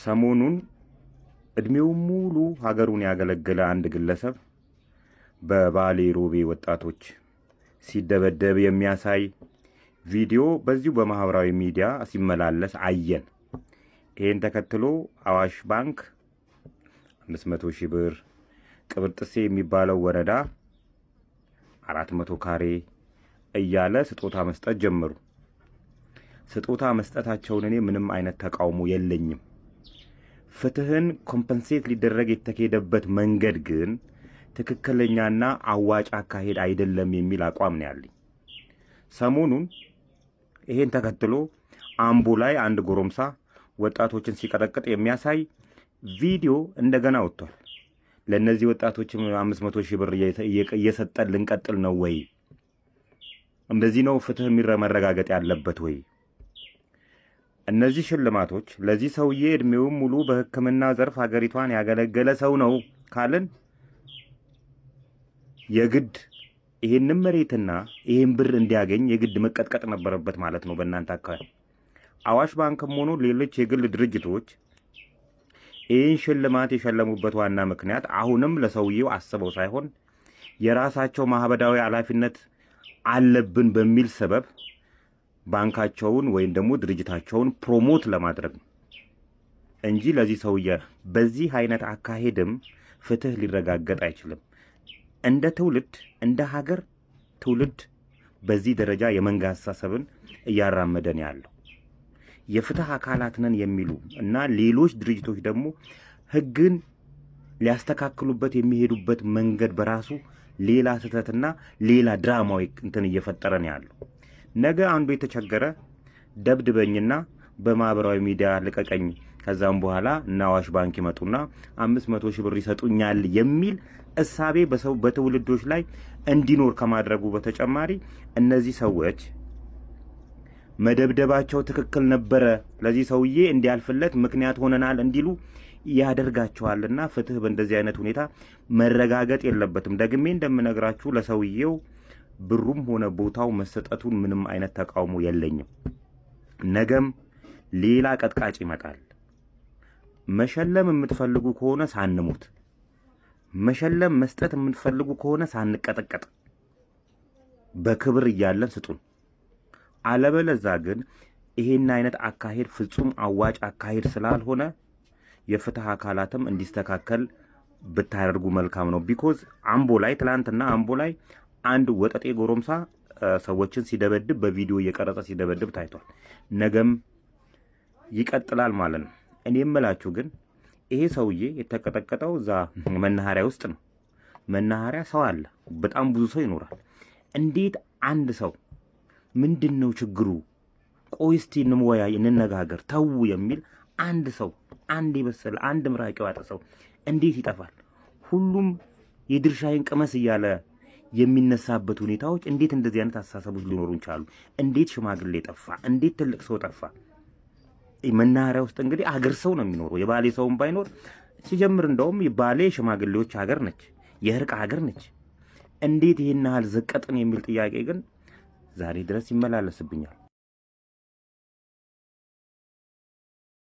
ሰሞኑን እድሜውን ሙሉ ሀገሩን ያገለገለ አንድ ግለሰብ በባሌ ሮቤ ወጣቶች ሲደበደብ የሚያሳይ ቪዲዮ በዚሁ በማህበራዊ ሚዲያ ሲመላለስ አየን። ይህን ተከትሎ አዋሽ ባንክ 500 ሺህ ብር፣ ቅብርጥሴ የሚባለው ወረዳ 400 ካሬ እያለ ስጦታ መስጠት ጀመሩ። ስጦታ መስጠታቸውን እኔ ምንም አይነት ተቃውሞ የለኝም። ፍትህን compensate ሊደረግ የተካሄደበት መንገድ ግን ትክክለኛና አዋጭ አካሄድ አይደለም የሚል አቋም ነው ያለኝ። ሰሞኑን ይሄን ተከትሎ አምቦ ላይ አንድ ጎረምሳ ወጣቶችን ሲቀጠቅጥ የሚያሳይ ቪዲዮ እንደገና ወጥቷል። ለእነዚህ ወጣቶችም 500,000 ብር እየሰጠን ልንቀጥል ነው ወይ? እንደዚህ ነው ፍትህ መረጋገጥ ያለበት ወይ? እነዚህ ሽልማቶች ለዚህ ሰውዬ እድሜውን ሙሉ በሕክምና ዘርፍ ሀገሪቷን ያገለገለ ሰው ነው ካልን የግድ ይህንን መሬትና ይህን ብር እንዲያገኝ የግድ መቀጥቀጥ ነበረበት ማለት ነው። በእናንተ አካባቢ አዋሽ ባንክም ሆኖ ሌሎች የግል ድርጅቶች ይህን ሽልማት የሸለሙበት ዋና ምክንያት አሁንም ለሰውዬው አስበው ሳይሆን የራሳቸው ማህበራዊ ኃላፊነት አለብን በሚል ሰበብ ባንካቸውን ወይም ደግሞ ድርጅታቸውን promote ለማድረግ ነው እንጂ ለዚህ ሰውዬ በዚህ አይነት አካሄድም ፍትህ ሊረጋገጥ አይችልም። እንደ ትውልድ፣ እንደ ሀገር ትውልድ በዚህ ደረጃ የመንጋ አስተሳሰብን እያራመደን ያለው የፍትህ አካላት ነን የሚሉ እና ሌሎች ድርጅቶች ደግሞ ህግን ሊያስተካክሉበት የሚሄዱበት መንገድ በራሱ ሌላ ስህተትና ሌላ ድራማዊ እንትን እየፈጠረ ነው ያለው። ነገ አንዱ የተቸገረ ደብድበኝና በማህበራዊ ሚዲያ ልቀቀኝ፣ ከዛም በኋላ እነ አዋሽ ባንክ ይመጡና 500,000 ብር ይሰጡኛል የሚል እሳቤ በሰው በትውልዶች ላይ እንዲኖር ከማድረጉ በተጨማሪ እነዚህ ሰዎች መደብደባቸው ትክክል ነበረ፣ ለዚህ ሰውዬ እንዲያልፍለት ምክንያት ሆነናል እንዲሉ ያደርጋቸዋልና ፍትህ በእንደዚህ አይነት ሁኔታ መረጋገጥ የለበትም። ደግሜ እንደምነግራችሁ ለሰውዬው ብሩም ሆነ ቦታው መሰጠቱን ምንም አይነት ተቃውሞ የለኝም። ነገም ሌላ ቀጥቃጭ ይመጣል። መሸለም የምትፈልጉ ከሆነ ሳንሞት፣ መሸለም መስጠት የምትፈልጉ ከሆነ ሳንቀጠቀጥ በክብር እያለን ስጡን። አለበለዛ ግን ይሄን አይነት አካሄድ ፍጹም አዋጭ አካሄድ ስላልሆነ የፍትህ አካላትም እንዲስተካከል ብታደርጉ መልካም ነው። because አምቦ ላይ ትላንትና አምቦ ላይ አንድ ወጠጤ ጎረምሳ ሰዎችን ሲደበድብ በቪዲዮ እየቀረጸ ሲደበድብ ታይቷል። ነገም ይቀጥላል ማለት ነው። እኔ የምላችሁ ግን ይሄ ሰውዬ የተቀጠቀጠው እዛ መናኸሪያ ውስጥ ነው። መናኸሪያ ሰው አለ፣ በጣም ብዙ ሰው ይኖራል። እንዴት አንድ ሰው ምንድን ነው ችግሩ? ቆይ እስቲ እንወያይ፣ እንነጋገር፣ ተዉ የሚል አንድ ሰው፣ አንድ የበሰለ፣ አንድ ምራቅ የዋጠ ሰው እንዴት ይጠፋል? ሁሉም የድርሻዬን ቅመስ እያለ የሚነሳበት ሁኔታዎች እንዴት እንደዚህ አይነት አስተሳሰቦች ሊኖሩ ይቻሉ? እንዴት ሽማግሌ ጠፋ? እንዴት ትልቅ ሰው ጠፋ? መናኸሪያ ውስጥ እንግዲህ አገር ሰው ነው የሚኖረው። የባሌ ሰውም ባይኖር ሲጀምር እንደውም ባሌ ሽማግሌዎች ሀገር ነች፣ የእርቅ ሀገር ነች። እንዴት ይህን ያህል ዘቀጥን የሚል ጥያቄ ግን ዛሬ ድረስ ይመላለስብኛል።